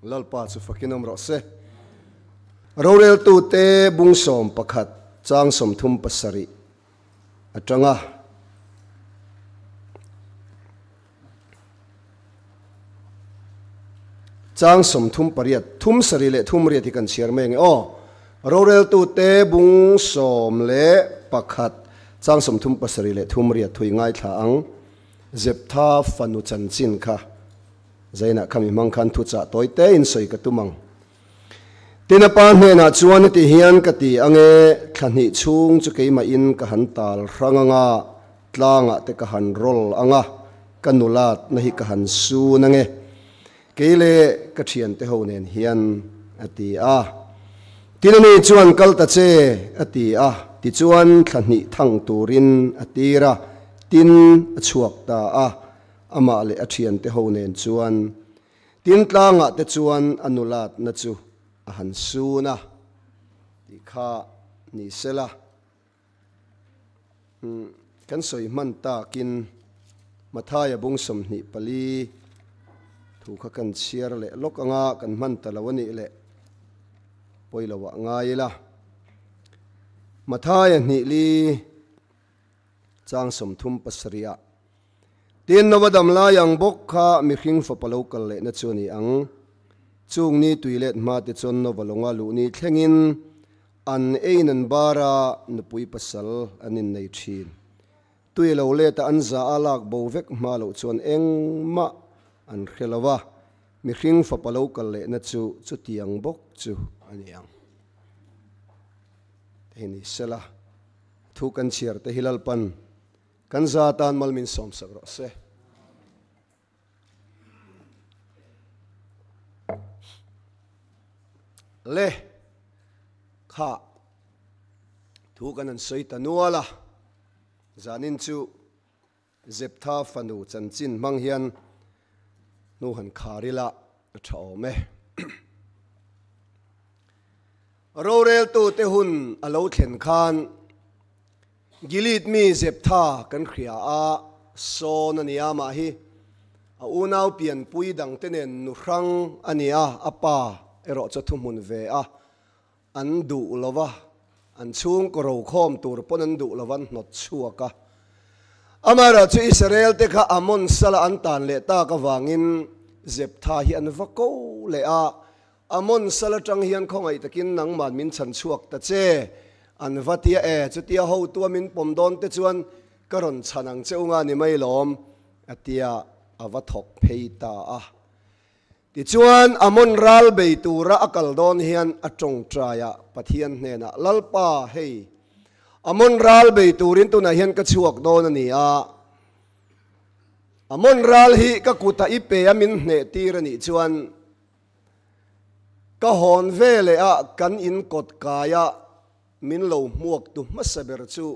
Lalpa chu fakin awm rawh se. Roreltute bung 11 chang 37 atanga chang 38 thum sarih leh thum riat hi kan chhiar mai ange aw. Roreltute bung 11 chang 37 leh thum riat thui ngaithla ang. Zeptha fanu chanchin kha Zainah khami hmang khan thuchah tawi tein sawi ka tum ang. Tin a pa hnenah chuan heti hian ka ti ang e, thla hnih chhung chu keimahin ka han tal hrang ang a, tlangah te ka han roll ang a, ka nulat na hi ka han sun ang e. Kei leh ka thiante ho nen hian, a ti a. Tin ani chuan kal ta che, a ti a. Tichuan thla hnih thang turin a tir a, tin a chhuak ta a. Amah leh a thiante ho nen chuan tin tlangah te chuan a nulatna chu a han sun a tih kha ni sela. Kan sawi hman takin Mathaia bung 24 thu kha kan chhiar leh lawk anga kan hman ta lo a nih leh pawi lo ah ngai ila. Mathaia hnih li Chang 37 ah Tin Nova dam lai ang bawk kha mihring fapa lo kal lehna chu a ni ang. Chung ni tui let hma te chuan Nova lawnga luh ni thlengin an eiin an bar a, nupui pasal an innei thin. Tui lo let a an za a lak bo vek hma loh chuan engmah an hre lo a, mihring fapa lo kal lehna chu chutiang bawk chu a ni ang. Hei ni sela. Thu kan chhiar te hi Lalpan kan za tan mal min sawmsak rawh se. Le kha thu kan an sawi ta nual a, zanin chu Zeptha fanu chanchin hmang hian hnu han khar ila a tha awm e. Roreltute hun a lo thlen khan Gilead mi Zeptha kan hria a, sawn a ni a, mah hi a unau pianpui dangte nen nu hrang a ni a, a pa erawh chu a thuhmun ve a, an duh lo va, an chhungkaw rokhawm tur pawn an duh lo va, an hnawt chhuak a. Amaherawhchu chu Israel te kha Ammon sala an tan leh tak avangin Zeptha hi an va ko leh a, Ammon sal atang hian khawngaih takin nangman min chhan chhuak ta che, an va tia e, chutia hotua min pawm dawn te chuan ka rawn chhan ang che unga ni mai lawm, a tia a va thawk phei ta a. Tichuan Ammon ral bei tura a kal dawn hian a tawngtai a Pathian hnenah, Lalpa, hei, Ammon ral bei turin tunah hian ka chhuak dawn a ni a, Ammon ral hi ka kutah i pe a min hneh tir a nih chuan, Ka hawn ve leh a kan in kawt kaia min lo hmuak tu hmasa ber chu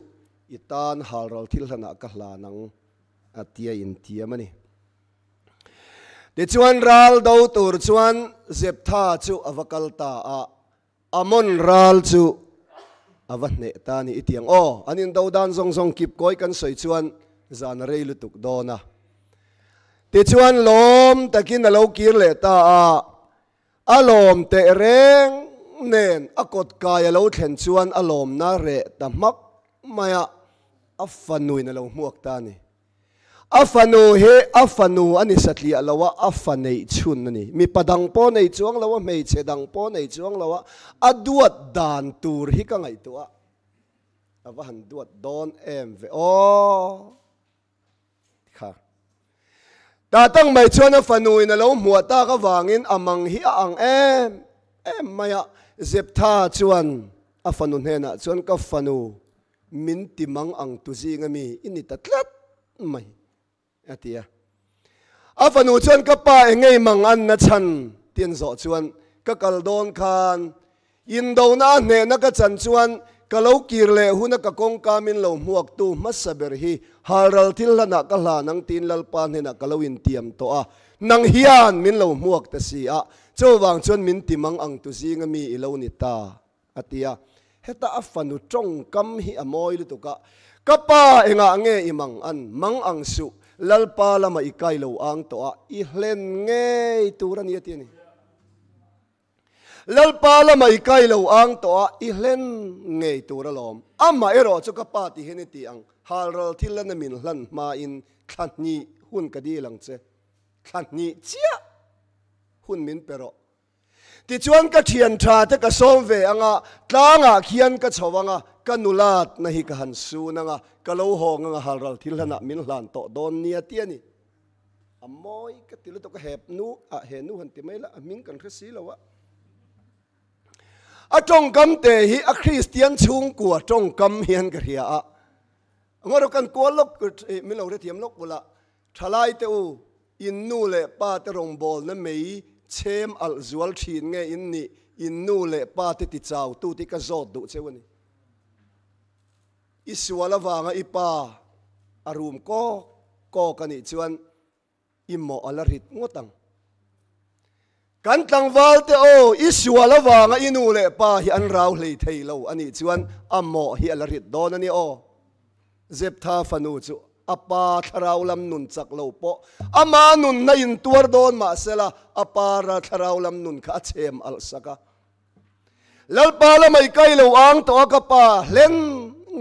i tan halral thil hlanah ka hlan ang a tia intiam a ni. Tichuan ral do tur chuan Zeptha chu a va kal ta a, Amon ral chu a va hneh ta a ni i tiang aw. An indo dan zawng zawng kip kawi kan sawi chuan zan a rei lutuk dawn a. Tichuan lawm takin a lo kir leh ta a, a lawm teh reng nen a kawt kai a lo thlen chuan a lawmna reh ta hmak mai a, a fanuin a lo hmuak ta a ni. A fanu hi a fanu a ni satliah lo a, a fa neih chhun a ni. Mipa dang pawh nei chuang lo a, hmeichhe dang pawh nei chuang lo a, a duat dan tur hi ka ngaihtuah a, a va han duat dawn em ve aw. Kha. Tah tang mai chuan a fanu in a lo hmuah tak avangin a mang hi a ang em em mai a. Zeptha chuan a fanu hnenah chuan ka fanu min ti mang ang tu zing ami i ni ta tlat mai a ti a. A fanu chuan ka pa eng ngei mang an na chhan ti an zawh chuan ka kal dawn khan Indona a hnehna ka chan chuan ka lo kir leh huna ka kawngka min lo hmuaktu hmasa ber hi halral thil hlanah ka hlan ang tiin Lalpa hnenah ka lo intiam tawh a, nang hian min lo hmuak ta si a, chuvang chuan min ti mang ang tu zinga mi i lo ni ta, a ti a. Heta a fanu tawngkam hi a mawi lutuk a, Ka pa engah nge i mang an mang ang suh, Lalpa lama i kai lo ang tawh a, i hlen ngei tur a ni, a ti a ni. Lalpa lama i kai lo ang tawh a, i hlen ngei tur alawm. Amah erawh chu ka pa ti hian i ti ang, halral thil lana min hlan hmain thla hnih hun ka dil ang che. Thla hnih chiah hun min pe rawh. Tichuan ka thian tha te ka sawm ve ang a, tlangah khian ka chho ang a, ka nulatna hi ka han sun ang a, ka lo hawng ang a, halral thil hlanah min hlan tawh dawn nia ti a ni. A mawi ka ti lutuk a, he nu ah he nu han ti mai la, a hming kan hre si lo a. A tawngkam te hi a Kristian chhungkua tawngkam hian ka hria a. Ngaw kan kual lawk, min lo hrethiam lawk bula, Thalai te u, in nu leh pa te rawngbawlna mei chhem alh zual thin nge in nih, in nu leh pa te ti chau tu tih ka zawt duh cheu a ni. I sual avanga i pa a rum kawk kawk a nih chuan i mawh a la rit ngawt ang. Kan tlangval te aw, i sual avanga i nu leh pa hi an rau hlei thei lo a nih chuan a mawh hi a la rit dawn a ni aw. Zeptha fanu chu a pa thlarau lam nun chak lo pawh ama nunna in tuar dawn mahsela a pa ra thlarau lam nun kha a chhem alh sak a. Lalpa lama i kai lo ang tawh a ka pa hlen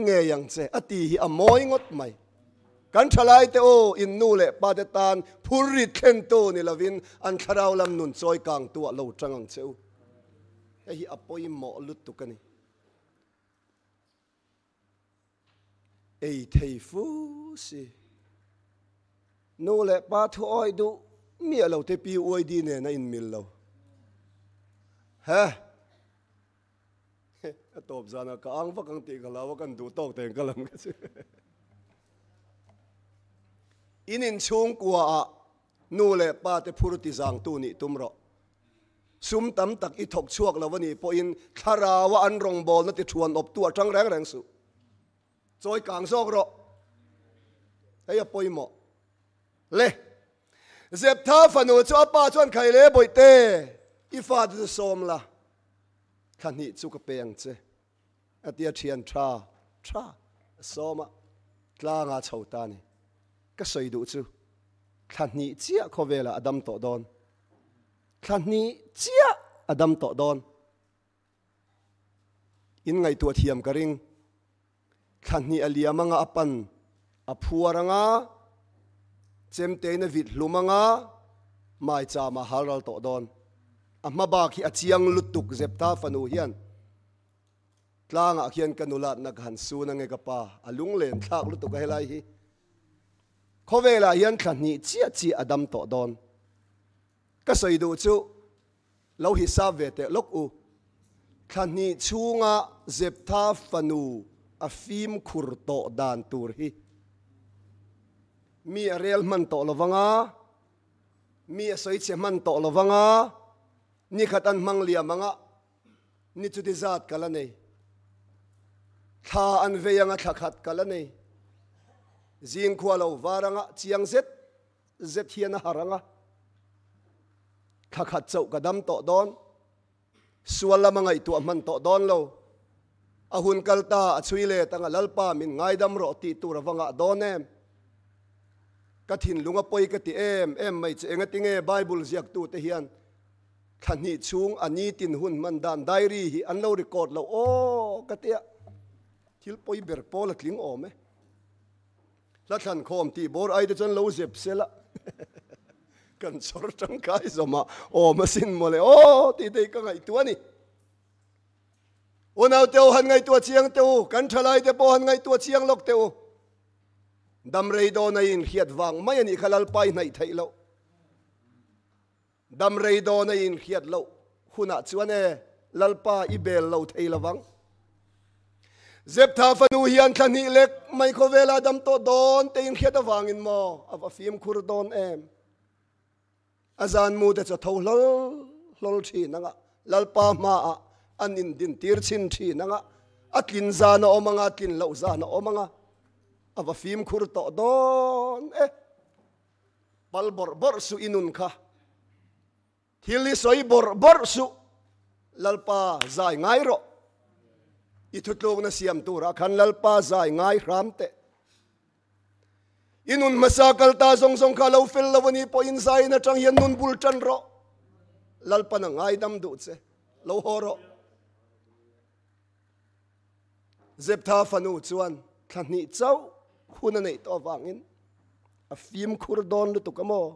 ngei ang che a ti hi a mawi ngawt mai. Kan thalai te aw, in nu leh pa te tan phur rit thlentu ni lovin an thlarau lam nun chawi kangtu ah lo tang ang che u. Hei hi a pawimawh lutuk a ni. Ei thei fu si. Nu leh pa thu awi duh miah lo te PYD nen a inmil lo. He. A tawp zana ka ang vak ang tih ka hlau a, kan duh tawk teng ka lang ka chu. In inchhungkua ah nu leh pa te phur ti zangtu nih tum rawh. Sum tam tak i thawk chhuak lo a nih pawhin thlarau a an rawngbawlna ti thuan awptu a tang reng reng suh. Chawi kang zawk rawh. Hei a pawimawh. Le. Zeptha fanu chu a pa chuan khai le bawihte i fate chu sawm la. Thla hnih chu ka pe ang che. A tia thian tha tha a sawm a, tlanga chho ta a ni. Ka sawi duh chu thla hnih chiah khawvelah a dam tawh dawn. Thla hnih chiah a dam tawh dawn. In ngaihtuah thiam ka ring. Thla hnih a liam anga a pan a phuar anga, chemtein a vit hlum anga, maicham a hal ral tawh dawn. A hma bak hi a chiang lutuk Zeptha fanu hian tlangah khian ka nulatna ka han sun ange ka pa, a lunglen thlak lutuk a helai hi. Khawvelah hian thla hnih chiah chiah a dam tawh dawn. Ka sawi duh chu Lo hisap ve teh lawk u. Thla hnih chhunga Zeptha fanu a fimkhur tawh dan tur hi mi a rel hman tawh lo vang a, mi a sawi chhe hman tawh lo vang a, ni khat an hmang liam ang a, ni chuti zat ka la nei. Thla an vei ang a thla khat ka la nei. Zingkhua lo var ang a chiang zet zet hian a harh ang a, thla khat chauh ka dam tawh dawn, sual lama ngaihtuah hman tawh dawn lo, a hun kal ta a chhui let ang a, Lalpa min ngaidam rawh tih tur a va ngah dawn em? Ka thinlung a pawi ka ti em em mai che, engatinge Bible ziaktute hian thla hnih chhung a nitin hun hman dan diary hi an lo record loh aw ka tia, thil pawi ber pawl a tling awm e. Hla thlan khawm tih bawr ai te chuan lo zep se la kan chawr tangkai zawm ah awm asin mawle aw tih te hi ka ngaihtuah a ni. Unau te u han ngaihtuah chiang teh u, kan thalai te pawh han ngaihtuah chiang lawk teh u. Dam rei dawn a inhriat vang mai a nih kha Lalpa i hnaih theih loh. Dam rei dawn a inhriat loh hunah chuan e, Lalpa i bel lo thei lovang. Zeptha fanu hian thla hnih lek mai khawvela dam tawh dawn te inhriat avangin maw a va fimkhur dawn em? A zan mu te chu a tho hlawl hlawl thin anga, Lalpa hmaah an indin tir chhin thin anga, a tlin zan a awm anga, a tlin loh zan a awm anga, a va fimkhur tawh dawn e. Pal bawrh bawrh suh i nun kha. Thil i sawi bawrh bawrh suh. Lalpa zai ngai rawh. I thutlukna siam turah khan Lalpa zai ngai hram teh. I nun hmasa kal ta zawng zawng kha lo fel lo a nih pawhin zaiin atang hian nun bul tan rawh. Lalpan a ngaidam duh che. Lo haw rawh. Zeptha fanu chuan thla hnih chauh hun a neih tawh avangin a fimkhur dawn lutuk a maw?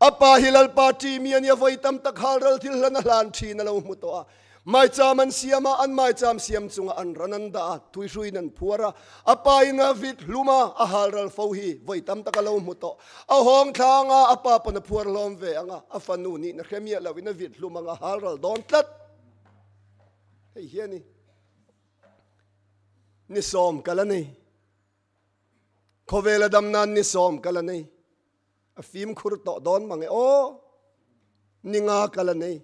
A pa hi Lalpa ṭimi a nia, vawi tam tak halral thil hlan a hlan ṭhin a lo hmu tawh a. Maicham an siam a, an maicham siam chungah an ran an dah a, thuihruiin an phuar a. A pa in a vit hlum a, a halral fo hi vawi tam tak a lo hmu tawh. A hawng thlang a, a pa pawn a phuar hlawm ve ang a, a fanu nihna hre miah loin a vit hlum ang a halral dawn tlat. Hei hian i ni sawm kal a nei. Khawvela dam nan ni sawm kal a nei. A fimkhur tawh dawn mang e aw. Ni nga kal a nei.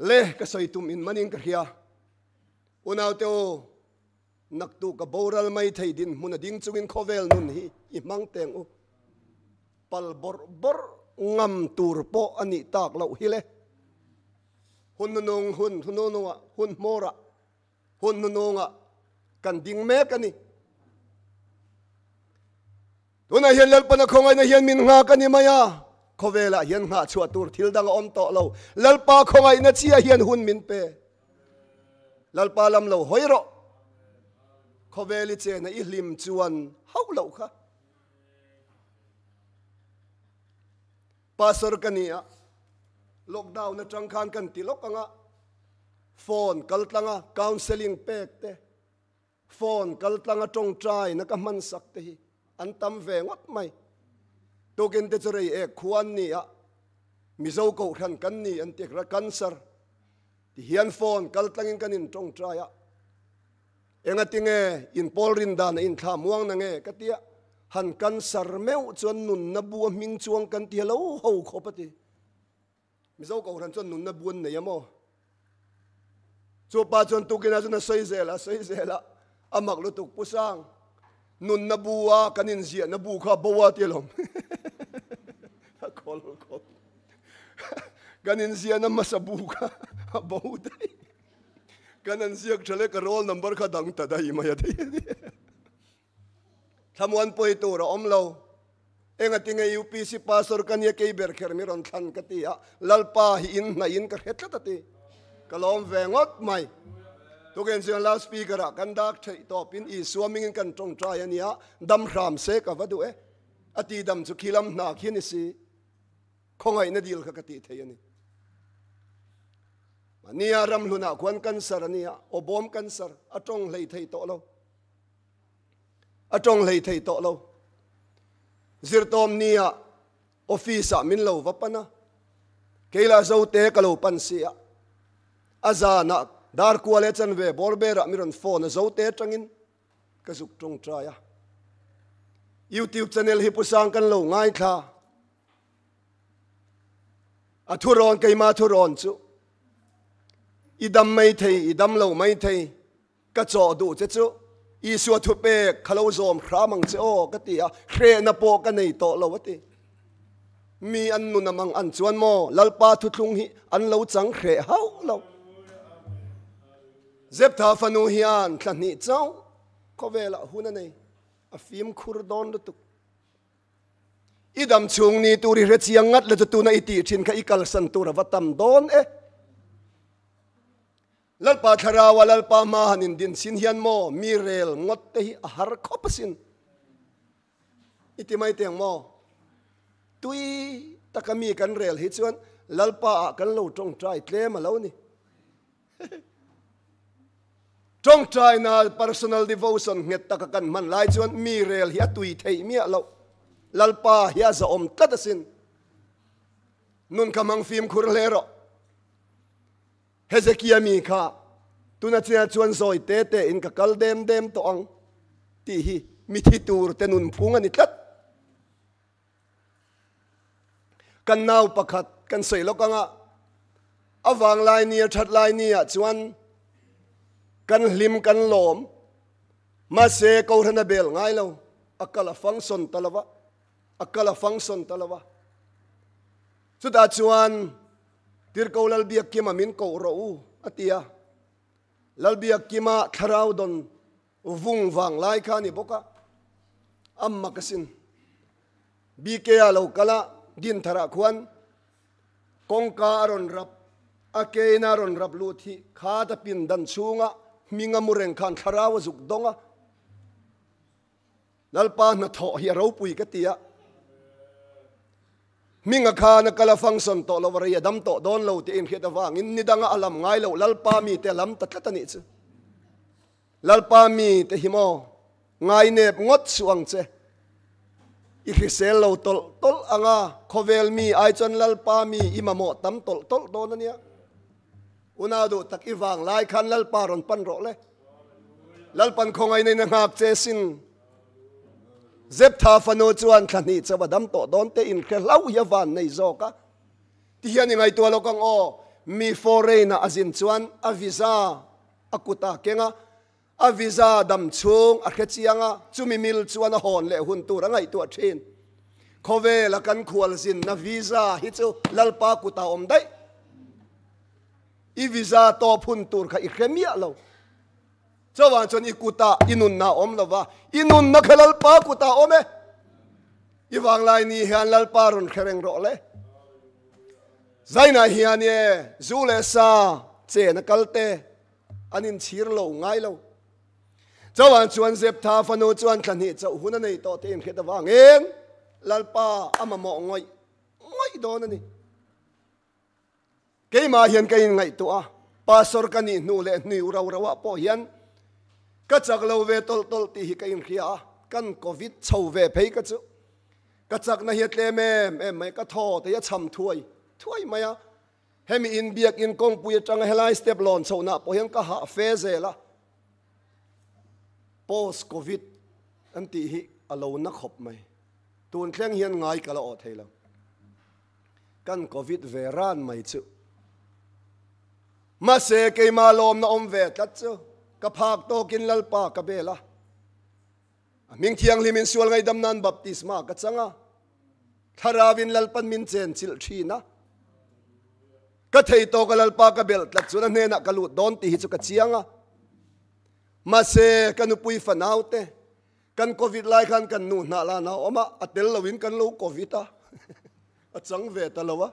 Le ka sawi tum in manin ka hria. Unaute aw, naktu ka boral mai thei din hmun a ding chungin khawvel nun hi i hmang teng u. Pal bawrh bawrh ngam tur pawh a nih tak loh hi le. Hun nunung hun hnunungah hun hmawrah hun hnunungah kan ding mek a ni. Tunah hian Lalpana khawngaihna hian min nghak a ni mai a, khawvelah hian nghah chhuah tur thil dang a awm tawh lo. Lalpa khawngaihna chiah hian hun min pe. Lalpa lam lo hawi rawh. Khawvel i chena i hlim chuan hauh loh kha. Pastor ka ni a, lockdown atang khan kan ti lawk ang a, phone kal tlang a counselling pek te, phone kal tlang a tawngtai na ka hman sak te hi an tam ve ngawt mai. Tukin te chu rei ek khua an ni a, Mizo kohhran kan ni an ti kha cancer ti hian phone kal tlangin kan in tawngtai a. Engatinge in pawl rin dan a inthla muang na nge ka tia, han cancer meuh chuan nunna bu a hming chuang kan ti lo ho khawp a ti. Mizo kohhran chuan nunna bu an nei a maw? Chu pa chuan tukinah chuan a sawi zel a, sawi zel a, a mak lutuk Pu Sang, nunna bu a kan inziahna bu kha bo a ti alawm. A khawl khawp. Kan inziahna hmasa bu kha a bo daih. Kan an ziak tha le ka roll number kha dang ta daih mai a ti. Thlamuan pawi tur a awm lo. Enga tinge UPC pastor ka nia kei ber kher mi rawn thlan ka ti a, Lalpa hi in hnaih in ka hre tlat a ti. Ka lawm ve ngawt mai. Tukin chuan loud speaker ah kan dak theih tawp in Isua mingin kan tawngtai a nia, dam hram se ka va duh e. A ti dam chu khilam hna khi ni si. Khawngaihna dil kha ka tih thei a ni. Nia ramhlunah khuan cancer a nia, awbawm cancer a tawng hlei thei tawh lo. A tawng hlei thei tawh lo. Zirtawm nia office ah min lo va pan a, keila zote ka lo pan si a. A zanah dar kual e chanve bawr berah mi rawn phone a zote atangin ka zuk tawngtai a. YouTube channel hi Pu Sang kan lo ngaithla. A thurawn keima thurawn chu i dam mai thei i dam lo mai thei ka chawh duh che chu Isua thupek kha lo zawm hram ang che aw ka ti a hrehna pawh ka nei tawh lo a ti mi an nun amang an chuan maw Lalpa thuthlung hi an lo chang hreh hauh lo Zeptha fanu hian thla hnih chauh khawvelah hun a nei a fimkhur dawn lutuk I dam chhung ni tur i hre chiang ngat le chu tuna i tih thin kha i kalsan tur a va tam dawn e. Lalpa Thlaraua Lalpa hma han in din chin hian maw mi rel ngawt te hi a har khawp asin. I ti mai teng maw? Tui taka mi kan rel hi chuan Lalpa ah kan lo tawngtai tlem a lo ni. Tawngtaina personal devotion nghet taka kan hman lai chuan mi rel hi a tui theih miah loh. Lalpa hi a zahawm tlat asin. Nun kha hmang fimkhur hle rawh. Hezekia mi kha tuna chiah chuan zawi te te in ka kal dem dem tawh ang tih hi mi thi tur te nun phung a ni tlat. Kan nau pakhat kan sawi lawk anga a vang lai ni a that lai ni ah chuan kan hlim kan lawm mahse kohhran a bel ngai lo a kal a function ta lova a kal a function ta lova chutah chuan Tirhko Lalbiakkima min koh rawh u a ti a Lalbiakkima thlarau dawn Vung vang lai kha a ni bawk a, a mak asin. BK-a lo kal a, Dintharah khuan Kawngka a rawn rap, a kein a rawn rap lut hi khat a pindan chhunga hming a mu reng khan thlarau a zuk dawng a. Lalpa hnathawh hi a ropui ka ti a. Hminga khan a kal a function tawh lo a rei a dam tawh dawn lo tih a inhriat avangin ni danga a lam ngai loh Lalpa mite a lam ta tlat a nih chu. Lalpa mite hi maw ngainep ngawt suh ang che. I hrisel lo tawlh tawlh anga khawvel mi ai chuan Lalpa mi i mamawh tam tawlh tawlh dawn a nia. Unau duh tak i vang lai khan Lalpa rawn pan rawh le. Lalpan khawngaihna in a nghak che sin. Zeptha fanu chuan thla hnih chauh a dam tawh dawn te inhre hlauh hi a van nei zawk a. Ti hian i ngaihtuah lawk ang aw, mi foreign ah a zin chuan a visa a kut a keng a, a visa dam chhung a hre chiang a, chumi mil chuan a hawn leh hun tur a ngaihtuah thin. Khawvela kan khual zinna visa hi chu Lalpa kutah a awm daih. I visa tawp hun tur kha i hre miah lo. Chuvang chuan i kutah i nunna a awm lo va, i nunna kha Lalpa kutah a awm e. I vanglai ni hian Lalpa rawn hre reng rawh le. Zainah hian e zu leh sa chen a kal te an inchhir lo ngai lo. Chuvang chuan Zeptha fanu chuan thla hnih chauh hun a nei tawh te inhriat avangin Lalpa a mamawh ngawih ngawih dawn a ni. Keimah hian ka inngaihtuah a, pastor ka nih hnu leh hniu rau rauah pawh hian ka chak lo ve tawlh tawlh tih hi ka inhria a, kan covid chho ve phei ka chu ka chakna hi a tlem em em mai, ka thaw te hi a cham thuai thuai mai a, hemi inbiakin kawngpui atanga helai step lawn chhohnah pawh hian ka hah fe zel a, post covid an tih hi a lo na khawp mai, tun thleng hian ngai ka la awh thei lo. Kan covid ve ran mai chu. Mahse keimah lawmna awm ve tlat chu ka phak tawkin Lalpa ka bel a. A hming thianghlimin sual ngaidam nan baptisma ka chang a. Thlarauin Lalpan min chen chilh thin a. Ka thei tawka Lalpa ka bel tlat chuan a hnenah ka lut dawn tih hi chu ka chiang a. Mahse ka nupui fanaute Kan covid lai khan kan nu hnah lan a awm a, a tel loin kan lo covid a, a chang ve ta lo a,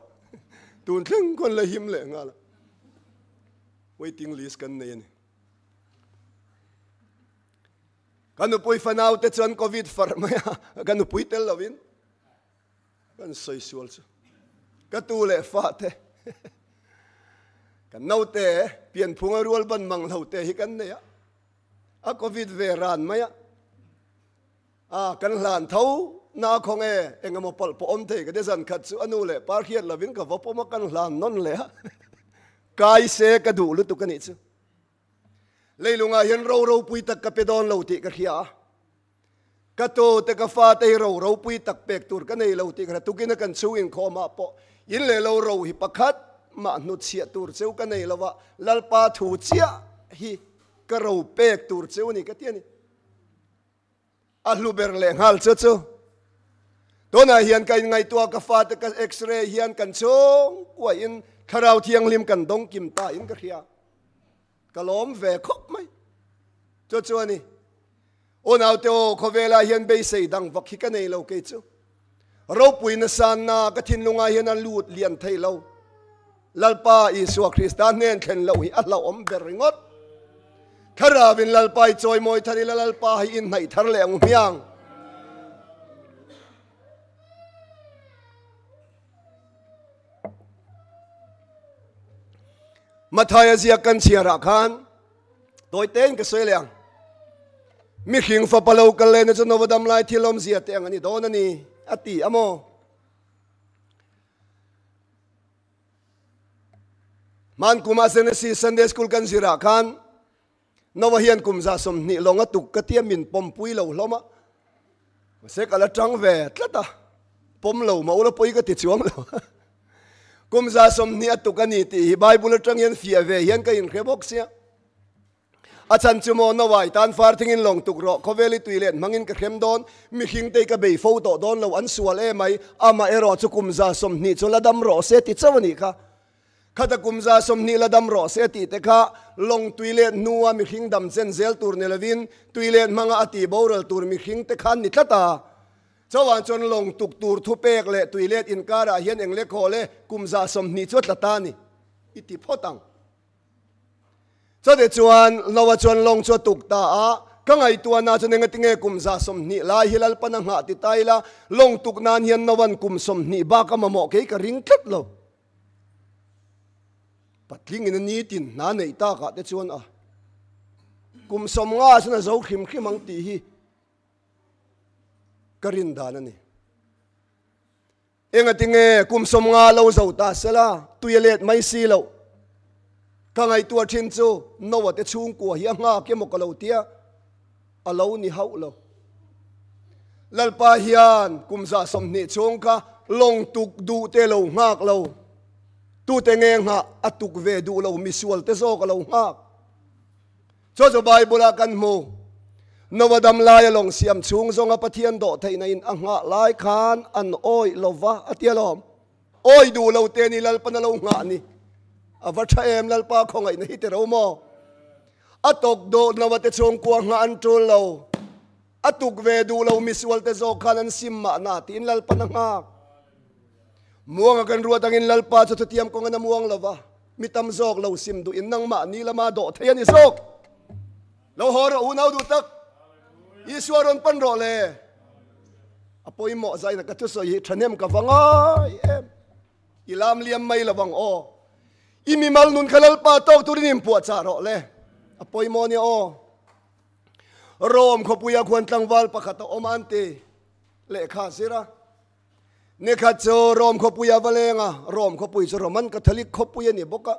tun thleng khawn la him leh nghal a, waiting list kan nei a ni. Ka nupui fanau te chuan covid far mai a, ka nupui tel loin kan sawi sual chu ka tu leh fa te kan naute pianphunga rual ban mang lo te hi kan nei a. A covid ve ran mai a, a kan hlan tho na khawng e, engemaw palh pawh awm thei ka ti zan khat chu a nu leh pa hriat lovin ka va pawm a kan hlan nawn leh a, kai se ka duh lutuk a nih chu. Leilungah hian ro ropui tak ka pe dawn lo tih ka hria a, ka tu te ka fa te hi ro ropui tak pek tur ka nei lo tih ka hria, tukin a kan chhung inkhawmah pawh in leh lo ro hi pakhat mah hnutchhiah tur cheu ka nei lo va, Lalpa thu chiah hi Ka ro pek tur cheu a ni ka ti a ni. A hlu ber leh nghal chu chu. Tunah hian ka inngaihtuah ka fate ka x-ray hian kan chhung kuahin thlarau thianghlim kan dawng kim ta in ka hria. Ka lawm ve khawp mai. Chu chu a ni. Unaute aw khawvelah hian beisei dang vak hi ka nei lo kei chu. Ropui nasanna ka thinlungah hian a lut lian thei lo. Lalpa Isua Krista hnen thlen loh hi a hlauhawm ber ringawt. Thlarauin Lalpa i chawimawi thar ila Lalpa hi inhnaih thar leh ang hmiang. Mathaia ziak kan chhiarah khan Tawi tein ka sawi leh ang. Mihring fapa lo kal lehna chu Nova dam lai thil awmzia te ang a ni dawn a ni, a ti a maw? Hman kuma Genesis Sunday School kan zirah khan Nova hian kum 120 lawng a tuk ka tia min pawmpui lo hlawm a. Mahse ka la tang ve tlat a, pawm lo mah ula pawi ka ti chuang lo. Kum 120 a tuk a ni tih hi Bible atang hian fiah ve hian ka inhre bawk sia. A chhan chu maw Noah i tan far thingin lawng tuk rawh, khawvel i tui let hmangin ka hrem dawn, mihring te i ka bei fo tawh dawn lo, an sual emai, amah erawh chu kum 120 chu la dam rawh se ti chauh a nih kha. Khata kum 120 la dam rawh se tih te kha lawng tui let hnua mihring dam chen zel tur ni lovin tui let hmanga a tih boral tur mihring te khan ni tlat a. Chauhan chuan lawng tuk tur thupek leh tuilet inkarah hian engle khawl e kum 120 chu a tla ta a ni i ti phawt ang. Chawte chuan Noah chuan lawng chu a tuk ta a, ka ngaihtuahna chuan engatinge kum 120 lai hi Lalpan a nghah ti ta ila, lawng tuk nan hian Noah'n kum 20 bak a mamawh kei ka ring tlat lo. Patlingin a nitin hna neih takah te chuan a kum 50 chuan a zo hrim hrim ang tih hi ka rin dan a ni. Engatinge kum 50 lo zo ta sela tui a let mai si loh. Ka ngaihtuah thin chu Noah te chhungkua hi a nghak emaw ka lo tia a lo ni hauh lo. Lalpa hian kum 120 chhung kha lawng tuk duh te lo nghak lo. Tute nge nghah a tuk ve duh lo misual te zawk a lo nghak. Chu chu Bible ah kan hmu. Noah dam laia lawng siam chhung zawnga Pathian dawh theihna in a nghah lai khan an awih lova a ti alawm. Awih duh lo te ni Lalpan a lo nghah ni. A va tha em Lalpa khawngaihna hi ti ro maw? A tawk dawh Noah te chhungkua nghah an tul lo. A tuk ve duh lo misual te zawk khan an sim mahna tiin Lalpan a nghak. Muanga kan ruat angin Lalpa chu thutiam kawng in a muang lova. Mi tam zawk lo sim duh in nangmah ni lama dawh thei a ni zawk. Lo haw rawh unau duh tak. Isua rawn pan rawh le. A pawimawh zaina ka thusawi hi thahnem ka va ngai em. I lam liam mai lo vang aw. I mimal nun kha Lalpa tawk turin inpuahchah rawh le. A pawimawh nia aw. Rome khawpuia khuan tlangval pakhat a awm a an ti. Lehkha zir a. Nikhat chu Rome khawpui a va leng a, Rome khawpui chu Roman Catholic khawpui a ni bawk a.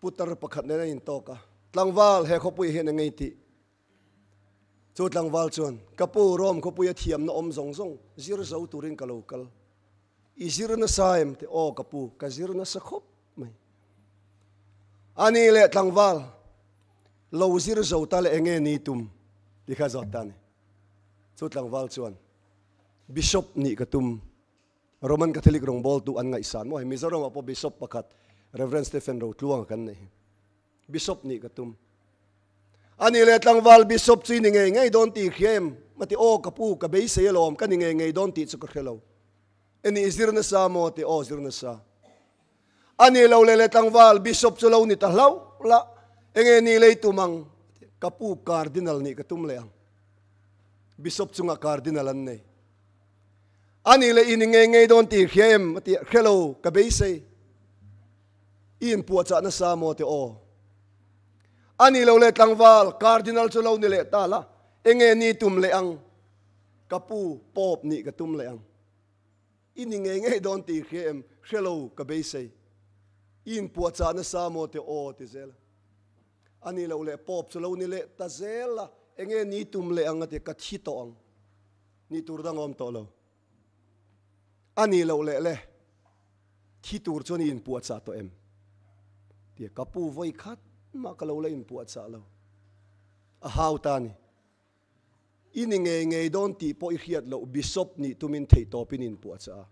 Putar pakhat nen an intawk a, tlangval he khawpui hian a ngei tih. Chu tlangval chuan, Ka pu, Rome khawpui a thiamna awm zawng zawng zir zo turin ka lo kal. I zir nasa em? Ti, Aw ka pu, ka zir nasa khawp mai. A ni leh tlangval, lo zir zo ta leh enge ni tum? Ti kha zawt ta a ni. Chu tlangval chuan, Bishop nih ka tum. Roman Catholic rawngbawltu an ngaihsan maw hei Mizoram ah pawh Bishop pakhat Rev. Stephen Rotluanga kan nei hi. Bishop nih ka tum. Ani leh tlangval Bishop chu i ni ngei ngei dawn tih hria em? A ti, Aw ka pu, ka beisei alawm, ka ni ngei ngei dawn tih chu ka hre lo. Eni i zir nasa maw? A ti, Aw zir nasa. Ani lo leh leh tlangval Bishop chu lo ni ta hlauh la, enge ni lei tum ang? A ti, Ka pu, Cardinal nih ka tum leh ang. Bishop chungah Cardinal an nei. A nih leh i ni ngei ngei dawn tih hria em? A ti a, Hre lo, ka beisei. I inpuahchah nasa maw ti aw? A nih lo leh tlangval, Cardinal chu lo ni leh ta la, enge ni tum leh ang? Ka pu, Pope nih ka tum leh ang. I ni ngei ngei dawn tih hria em? Hre lo, ka beisei. I inpuahchah nasa maw ti aw? Ti zel a. A nih loh leh Pope chu lo ni leh ta zel a, enge ni tum leh ang a ti, ka thi tawh ang. Nih tur dang awm tawh lo. A nih loh leh le, thi tur chuan i inpuahchah tawh em? Tia ka pu vawi khat mah ka lo la inpuahchah lo. A hau ta a ni. I ni ngei ngei dawn tih pawh i hriat loh Bishop nih tumin theihtawpin i inpuahchah a.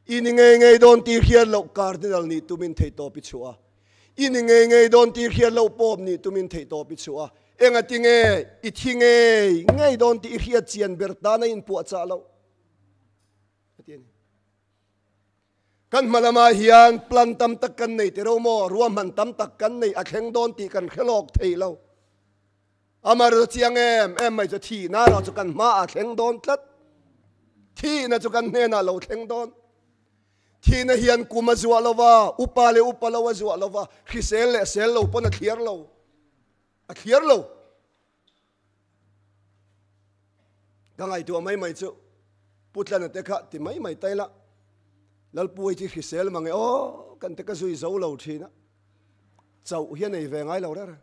I ni ngei ngei dawn tih hriat loh Cardinal nih tumin theihtawp i chhuah a. I ni ngei ngei dawn tih hriat loh Pope nih tumin theihtawp i chhuah a. Engati nge i thi ngei ngei dawn tih i hriat chian ber tan a inpuahchah loh? A ti a ni. Kan hma lamah hian plan tam tak kan nei tiro maw? Ruahman tam tak kan nei a thleng dawn tih kan hre lawk thei lo. Amaherawhchu chiang em em mai chu thihna erawh chu kan hmaah thleng dawn tlat. Thihna chu kan hnenah lo thleng dawn. Thihna hian kum a zuah lo va, upa leh upa lo a zuah lo va, hrisel leh sel lo pawn a thliar lo. A thliar lo. Ka ngaihtuah mai mai chu Pu Tlana te kha ti mai mai tai la, Lalpuai chi hrisel mange aw, kan te ka zui zo lo thin a, chauh hian ei ve ngai lo reng reng.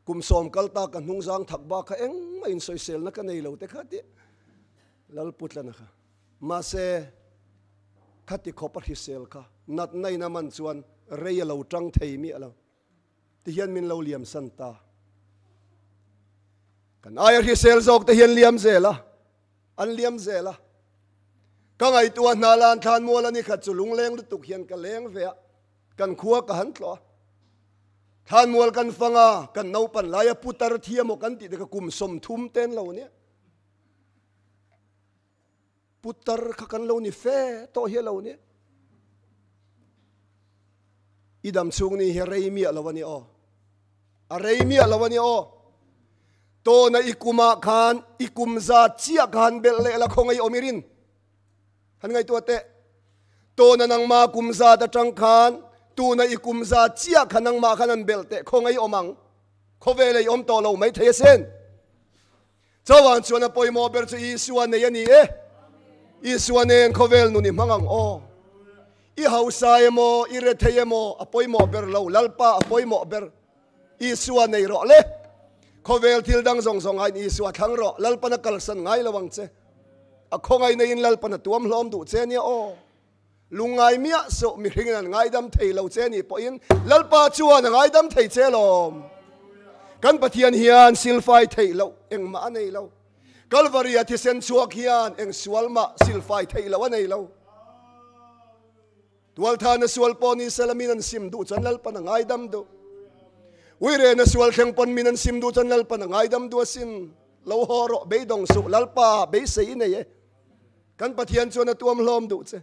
Kum 10 kal ta ka hnung zang thak bak kha engmah insawiselna ka nei lo te kha ti Lalpu Tlana kha. Mahse, khati khawp a hrisel kha natna in a man chuan rei a lo tang thei miah lo. Ti hian min lo liam san ta. Kan aia hrisel zawk te hian liam zel a, an liam zel a. Ka ngaihtuah hna lan thlan mual a ni khat chu lungleng lutuk hian ka leng ve a, kan khua ka han tlawh a. Thlan mual kan fang a, kan naupan laia putar thi emaw kan tih te kha kum 30 ten lo nia. Putar kha kan lo ni fe tawh hi a lo ni. I dam chhung ni hi a rei miah lo a ni aw. A rei miah lo a ni aw. Tawna i kumah khan i kum zat chiah khan belh leh la khawngaih awm i rin. Han ngaihtuah teh. Tawna nangma kum zat atang khan tuna i kum zat chiah kha nangmah khan an belh teh khawngaih awm ang. Khawvel ei awm tawh lo mai thei asin. Chauhan chuan a pawimawh ber chu Isua nei a ni e. Isua nen khawvel nun i hmang ang aw. I hausa emaw, i rethei emaw a pawimawh ber lo, Lalpa a pawimawh ber. Isua nei rawh le. Khawvel thil dang zawng zawng aiin Isua thlang rawh, Lalpan a kalsan ngai lo ang che. A khawngaih neiin Lalpan a tuam hlawm duh che nia aw. Lungngai miah suh, mihringin an ngaidam thei lo che nih pawhin Lalpa chuan a ngaidam thei che lawm. Kan Pathian hian silfai theih loh engmah a nei lo. Kalvaria thisen chhuak hian eng sual mah silfai theih loh a nei lo. Tualthana sual pawh ni sela min an sim duh chuan Lalpan a ngaidam duh. Uirena sual thleng pawn min an sim duh chuan Lalpan a ngaidam duh asin. Lo haw rawh, beidawng suh, Lalpa beisei i nei e. Kan Pathian chuan a tuam hlawm duh che.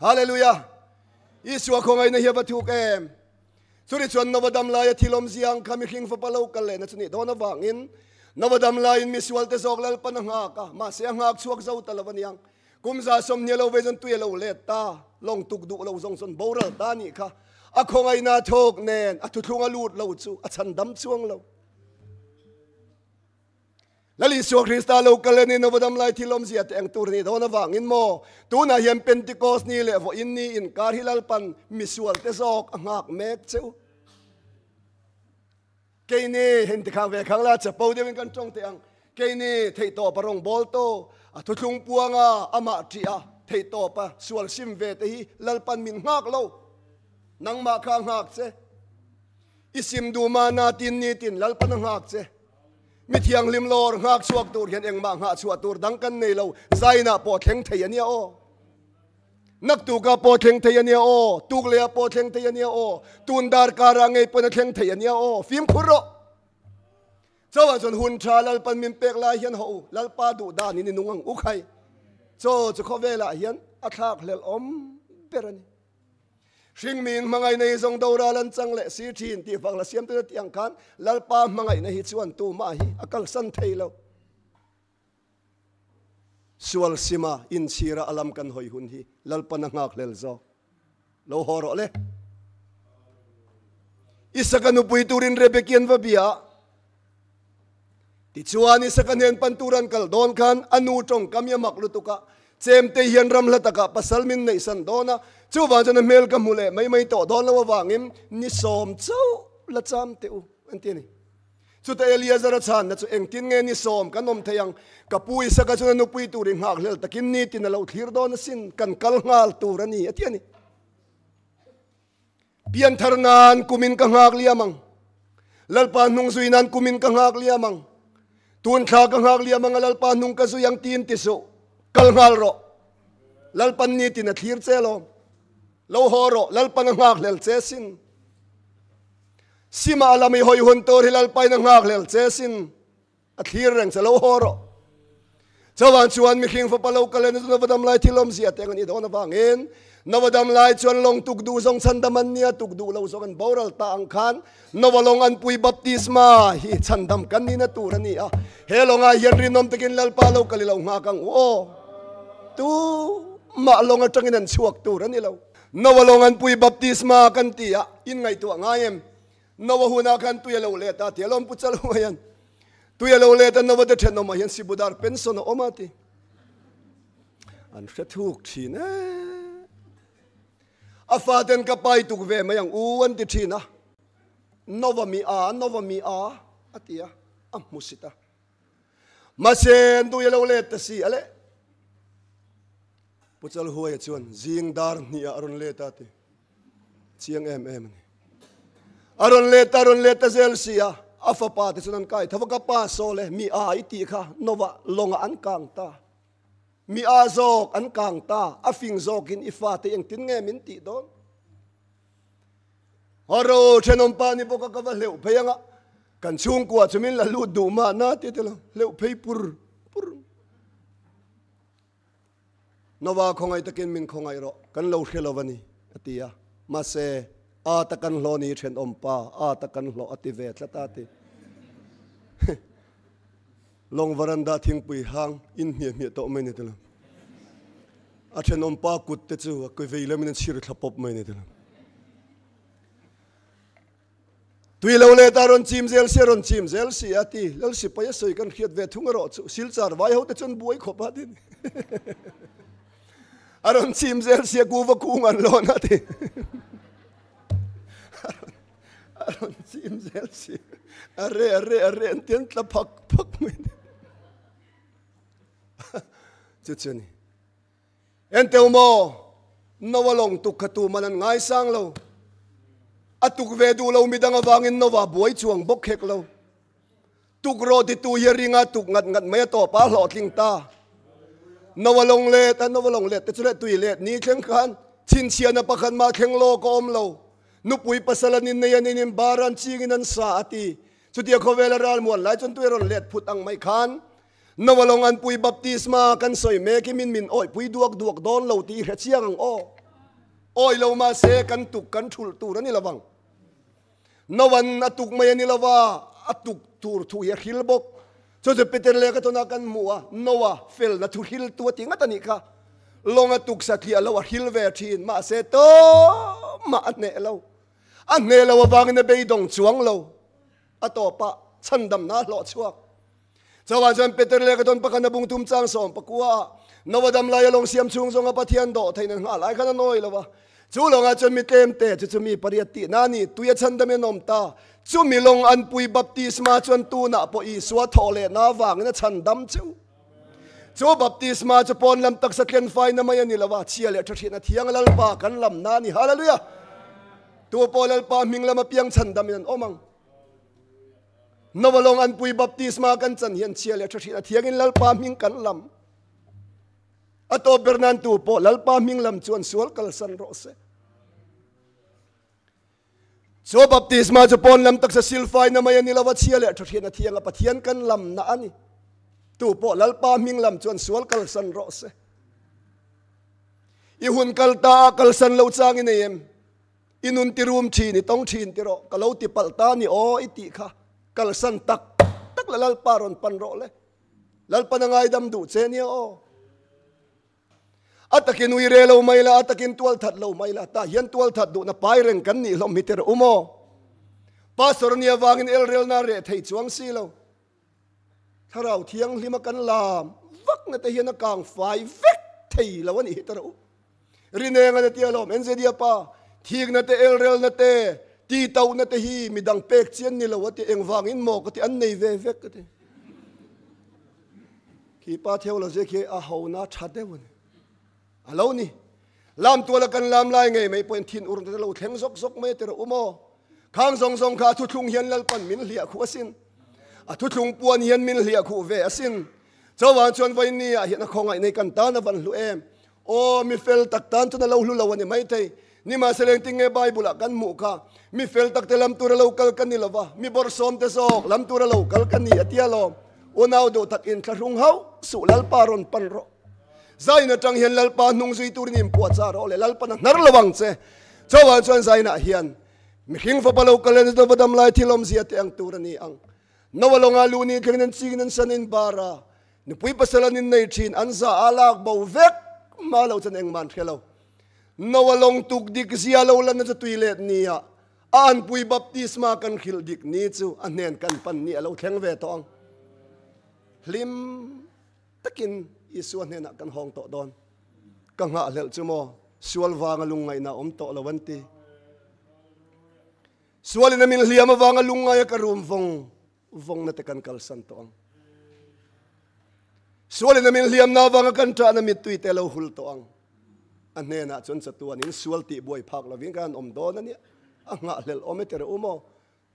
Hallelujah! Isua khawngaihna hi a va thuk em! Churi chuan Nova dam laia thil awm ziang kha mihring fapa lo kal lehna chu nih dawn avangin Nova dam laiin misualte zawk Lalpan a nghak a, mahse a nghak chhuak zo ta lo aniang. Kum za 20 lo vei chuan tui a lo let ta, lawng tuk duh lo zawng chuan boral ta nih kha. A khawngaihna a thawk nen a thuthlung a lut lo chu a chhan dam chuang lo. Lal Isua Krista lo kal en in a va dam lai thil awmzia te eng tur nih dawn avangin maw tunah hian Pentecost ni leh vawiin ni inkar hi Lalpan misual te zawk a nghak mek cheu. Keini heng tikhang ve khang la chapo deuhin kan tawng teh ang. Keini theihtawpa rawngbawl to a thuthlung puanga amah ṭih a theihtawpa sual sim ve te hi Lalpan min nghak lo. Nangmah kha a nghak che. I sim duh mahna tin ni tin Lalpan a nghak che. Mi thianghlim lawr nghak chhuak tur hian engmah nghah chhuah tur dang kan nei lo, Zainah pawh thleng thei a nia aw. Naktukah pawh thleng thei a nia aw, tuklehah pawh thleng thei a nia aw, tun darkarah ngei pawn a thleng thei a nia aw, fimkhur rawh. Chauhah chuan hun tha Lalpan min pek lai hian haw u, Lalpa duh danin i nung ang u khai. Chaw chu khawvelah hian a thlak hlelh awm ber a ni. Hringmiin hmangaihna hi zawng doral an chang leh si thin tih vang la siamtu na tih ang khan Lalpa hmangaihna hi chuan tumah hi a kalsan thei lo. Sual sima inchhira a lam kan hawi hun hi Lalpan a nghak hlel zawk. Lo haw rawh le. Isaka nupui turin Rebeki an va bia a. Tichuan Isaka hnen pan tur an kal dawn khan a nu tawngkam hi a mak lutuk a, Chemte hian ram hla takah pasal min neihsan dawn a, chuvang chuan a hmel ka hmu leh mai mai tawh dawn lo avangin ni sawm chauh la cham teh u an ti a ni. Chutah Eliazar a chhanna chu engtin nge ni sawm kan awm thei ang, ka pu Isaka chuan a nupui tur i nghakhlel takin nitin a lo thlir dawn asin, kan kal nghal tur a ni a ti a ni. Pianthar nan kumin ka nghak liam ang. Lalpa hnung zui nan kumin ka nghak liam ang. Tun thla ka nghak liam ang a Lalpa hnung ka zui ang tiin ti suh. Kal nghal rawh. Lalpan ni tin a thlir che lawm. Lo haw rawh. Lalpan a nghak hlel che sin. Sima lam i hawi hun tur hi Lalpain a nghak hlel che sin. A thlir reng che lo haw rawh. Chuvang chuan mihring fapa lo kal en chu Navadam lai thil awmzia te ang an i dawn avangin Navadam lai chuan lawng tuk duh zawng chhandam an nia tuk duh lo zawng an boral ta ang khan Nova lawng an pui baptisma hi chhandam kan nihna tur a ni a. He lawngah hian rinawm takin Lalpa lo kal i lo nghak ang u aw. Tu mah lawng atangin an chhuak tur a ni lo. Nova lawng an pui baptisma kan ti a, in ngaihtuah ngai em? Noa hunah khan tui a lo let a ti a lawm pu chal huai hian tui a lo let a Noa te thenawmah hian Sibudar pension a awm a ti an hre thuk thin e a faten ka pai tuk ve mai ang u an ti thin a Nova mi a Nova mi a a ti a a hmusit a mahse an tui a lo let ta si ale pu chal huai chuan zing dar hnih ah a rawn let a ti Chiang em em a ni. A rawn let a rawn let ta zel si a, a fapa te chuan an kai tho va, ka pa saw le, mi a i tih kha Nova lawngah an kang ta. Mi a zawk an kang ta, a fing zawkin i fate engtin nge min tih dawn? Haro thenawmpa ni bawk a ka va hleuh phei anga, kan chhungkua chu min la lut duh mahna ti te lo, hleuh phei pur pur. Nova khawngaih takin min khawngaih rawh, kan lo hre lo a ni, a ti a. Mahse, a ta kan hlawh ni thenawm pa, a ta kan hlawh a ti ve tlat a ti. Lawng varanda thingpui hang in hmiah hmiah tawh mai ni tilo. A thenawm pa kut te chu a ke vei lamin an chhir thla pawp mai ni tilo. Tui lo let a rawn chim zel si a rawn chim zel si a ti. Lal sipai a sawi kan hriat ve thung erawh chu silchar vai ho te chuan buai khawp a ti. A rawn chim zel si a kuva kung an lawn a ti. A rawn chim zel si a re a re a re an ti an tla phak phak mai. Chu chu ni. Enteu maw? Noa lawng tuk kha tuman an ngaisang lo. A tuk ve duh lo midang avangin Noa buai chuang bawk hek lo. Tuk rawh titu hi a ringa tuk ngat ngat mai a tawp a hlawhtling ta. Noa lawng let a Noa lawng let te chu leh tui let ni thleng khan chhinchhiahna pakhat mah thleng lawk a awm lo. Nupui pasal an innei an inin bar an chingin an sa a ti. Chutia khawvela ralmuan lai chuan tui a rawn let phut ang mai khan Noa lawng an pui baptisma kan sawi mek hi min min awih pui duak duak dawn lo tih i hre chiang ang aw. Awih lo mahse kan tuk kan thulh tur a ni lovang. Noa'n a tuk mai a ni lova, a tuk tur thu hi a hril bawk. Chu chu Peter leh ka tawnah kan hmu a, Noa felna thu hriltu a ti ngat a nih kha. Lawng a tuk satliah lo a hril ve thin, mahse tawmah a hneh lo. A hneh lo avangin a beidawng chuang lo. A tawpah chhandamna a hlawh chhuak. Chauhah chuan Peter leh ka tawn pakhat a bung tum chang sawm pakua ah Noah dam lai a lawng siam chhung zawnga Pathian dawh theihin an nghah lai khan a nawi lo va. Chu lawngah chuan mi tlem te chu chu mi pariat tihna a ni. Tui a chhan dam in an awm ta. Chu mi lawng an pui baptisma chuan tunah pawh Isua thawh lehna avangin a chhan dam cheu. Chu baptisma chu pawn lam taksa tlen faina mai a ni lo va, chhia leh tha hriatna thiang Lalpa kan lamna a ni. Hallelujah! Tu pawh Lalpa hming lam apiang chhan dam in an awm ang. Noa lawng an pui baptisma kan chan hian chhia leh tha hriat a thiangin Lalpa hming kan lam. A tawp ber nan tu pawh Lalpa hming lam chuan sual kalsan rawh se. Chu baptisma chu pawn lam taksa silfai na mai a ni lova chhia leh tha hriat a thiang a Pathian kan lam na a ni. Tu pawh Lalpa hming lam chuan sual kalsan rawh se. I hun kal ta a kalsan lo chang i nei em? I nun ti rum thin, i tawng thin ti rawh, ka lo ti palh ta ni aw i tih kha kalsan tak tak la Lalpa rawn pan rawh le. Lalpan a ngaidam duh che nia aw. A takin ui re lo mai la, a takin tual that lo mai la, tah hian tual that duhna pai reng kan nih hlawm hi ti rawh u maw. Pastor nia vangin elrelna reh thei chuang si lo. Thlarau Thianghlima kan lam vakna te hian a kang fai vek thei lo a nih hi ta rawh u. Rineng a tia lawm NZia pa thikna te elrelna te titohna te hi midang pek chian ni lo a ti engvangin maw ka ti an nei ve vek ka ti. Khi pa theology khi a hona tha deuh a ni. A lo ni. Lam tuala kan lam lai ngei mai pawhin thin ur te lo thleng zawk zawk mai ti rawh u maw. Khang zawng zawng kha a thuthlung hian Lalpan min hliah khuh asin. A thuthlung puan hian min hliah khuh ve asin. Chuvang chuan vawiin ah hian a khawngaih nei kan tan a van hlu em. Aw, mi fel tak tan chuan a lo hlu lo a ni maithei. Nimahsela engtin nge Bible ah kan hmuh kha? Mi fel tak te lam tura lo kal ka ni lova, mi bawrhsawm te zawk lam tura lo kal ka ni a tia lawm. Unau duh tak inthlahrung hauh suh Lalpa rawn pan rawh. Zain atang hian Lalpa hnung zui turin inpuahchah rawh le, Lalpan a hnar lo ang che. Chuvang chuan Zainah hian mihring fapa lo kal en zova dam lai thil awmzia te ang tur a ni ang. Noa lawnga lu ni thlengin an chingin an san in bar a, nupui pasal an innei thin, an za a lak bo vek hma lo chuan engmah an hre lo. Noa lawng tuk dik zia lo lanna chu tui let ni a, a anpui baptisma kan hrilh dik ni chu a hnen kan pan ni a lo thleng ve tawh ang. Hlim. Takin Isua hnenah kan hawng tawh dawn. Ka nghahhlelh chu maw, sual vanga lungngaihna awm tawh lo an ti. Sualin a min hliam avanga lungngaia ka rum vawng vawngna te kan kalsan tawh ang. Sualin a min hliamna avanga kan ṭahna mittui te lo hul tawh ang. A hnenah chuan chatuanin sual tih buai phak lovin kan awm dawn a nia. A nghahhlelh awm e tirh u maw?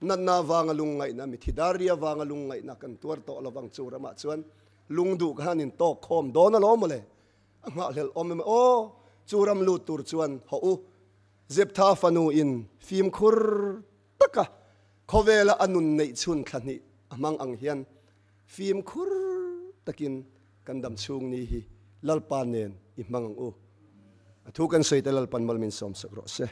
Natna vanga lungngaihna, mithi daria vanga lungngaihna kan tuar tawh lovang chu ramah chuan lungduh kha han intawk khawm dawn alawm mawle. A nghahhlelh awm em aw, chu ram lut tur chuan hawh u. Zeptha fanu in fimkhur taka khawvela a nun neih chhun thla hnih a hmang ang hian fimkhur takin kan dam chhung ni hi Lalpa nen i hmang ang u. A thu kan sawi te Lalpan mal min sawm sak rawh se.